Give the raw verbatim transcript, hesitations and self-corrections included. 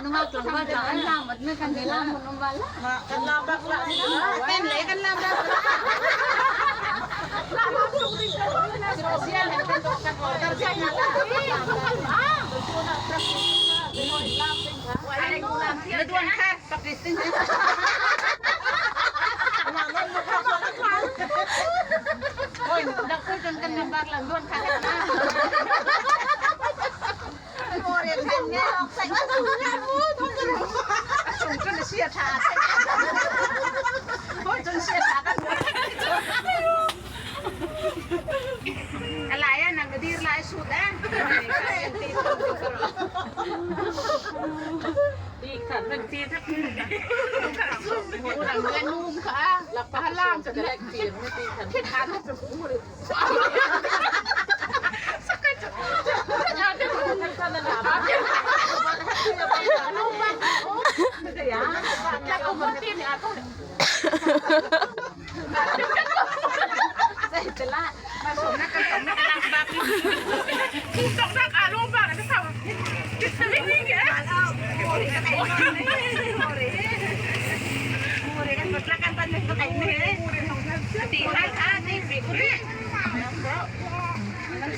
Kan lam bak la. Kan le kan lam bak la. Na duan kha. Oi, dak ko kan kan lam bak la duan kha. Alaya nang dir lai sut eh. Ti khan nang ti thak. Nang num kha. Lak pa lam sa lek ti ti khan. Ti khan.